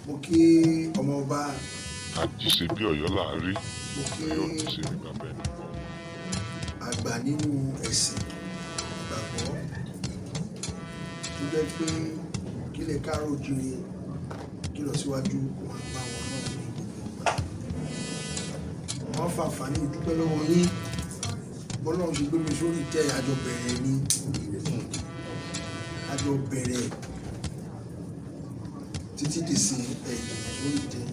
Mo kí ọmọọba. Àjíṣe bí Ọ̀yọ́ là á rí. Mo kí Ọ̀yọ́ ò ní ṣe bí bàbá ẹnì kọ̀ọ̀kan. àgbà nínú ẹ̀sìn ìgbàgbọ́ tó jẹ́ pé kílẹ̀ káàárọ̀ oòjíire, kí lọ síwájú kó máa bá wọn náà ní gbogbo ìgbà. Wọ́n fàǹfààní ìdúpẹ́ lọ́wọ́ yín. Bọ́lọ́run ṣe gbé mi sórí ìtẹ́, àjọ bẹ̀rẹ̀ ni, àjọ bẹ̀rẹ̀ títí dìsín ẹ̀yìn sórí ìtẹ́.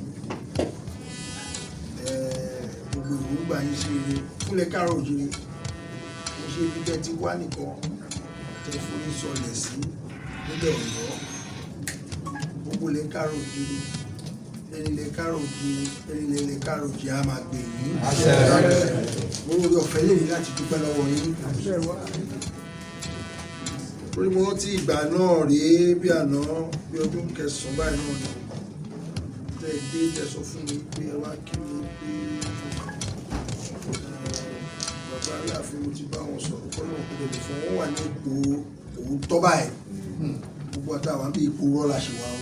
Gbogbo èròǹgbà yín ṣe rere fúnlẹ̀ káàárọ̀ oòjíire. Mo ṣe ibi tẹ́ ti wá nìkan tẹ́ forí sọlẹ̀ sí nílẹ̀ Ọ̀yọ́. Gbogbo ilẹ̀ káàárọ̀ oòjíire, ẹni ilẹ̀ káàárọ̀ oòjíire, ẹni ilẹ̀ káàárọ̀ oòjíire á máa gbè yín. Mo rí ọ̀fẹ́ lèmi láti dúpẹ́ lọ́wọ́ yín lórí. Mo rántí ìgbà náà rèé bí àná, bí ọdún 9 báyìí náà ni tẹ́ ẹ dé, tẹ́ sọ fún mi pé ẹ wá kí mi pé bàbá Aláàfin, mo ti bá wọn sọ̀rọ̀, kọ́nà kò lè fún wọn wà ní ipò òótọ́ báyìí. Gbogbo àtàwọn bí ipò rọ́ la ṣe wà o,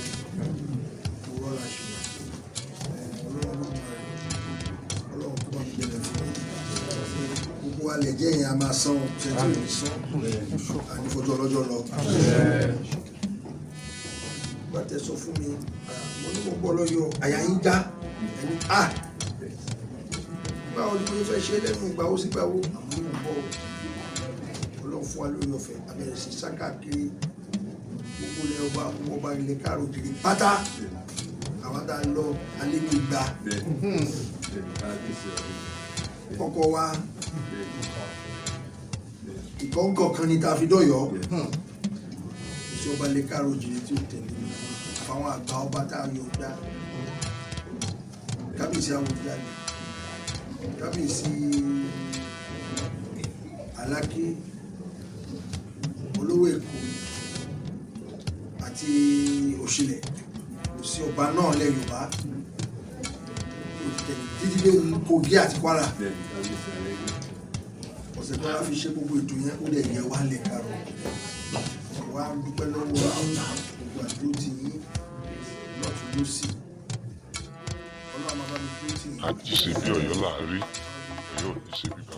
ipò rọ́ la ṣe wà. Ọlọ́run ló mọ ẹ, Ọlọ́run kó bá mi gbẹlẹ̀ fún gbogbo alẹ̀ jẹ́ yẹn, a máa san o, ṣe tí ò ní san ànífọjọ́ ọlọ́jọ́ lọ. Bá tẹ sọ fún mi, mo ní mo bọ́ lọ́yọ̀, àyà yín já. Ẹni a báwo ni mo fẹ́ ṣe lẹ́nu ìgbà wo sí ìgbà wo? Àmọ́ ní mo bọ́ o, Ọlọ́run fún wa lórí ọ̀fẹ́, abẹ́rẹ́ sí sákàkiri gbogbo ilẹ̀ ọba, ọba ilẹ̀ káàró òjìrì pátá. Àwọn tá a lọ alẹ́ ní igba kọ́kọ́ wa ìkọ̀ǹkọ̀ kan ní tá a fi dọ̀yọ́. Kò sí ọba ilẹ̀ káàró òjìrì tí ó tẹ̀lé mi, àfàwọn àgbà ọba tá a yọ̀ dá, kábíyèsí Àwùjalè, kábíyèsí Aláké, olówó Èkó àti Òṣìlẹ̀. Kò sí ọba náà lẹ Yorùbá tó tẹ̀lé títí dé Kogi àti Kwara. Ọ̀sẹ̀ kan la fi ṣe gbogbo ètò yẹn, ó lè yẹ wá lẹ̀ kárọ̀. Wá dúpẹ́ lọ́wọ́ yín, gbogbo àdúró ti yín lọ́tún lọ́sì. Ọlọ́run máa bá mi dúró tì yín. Àjíṣe bí Ọ̀yọ́ là á rí, Ọ̀yọ́ ò ní ṣe bí bàbá.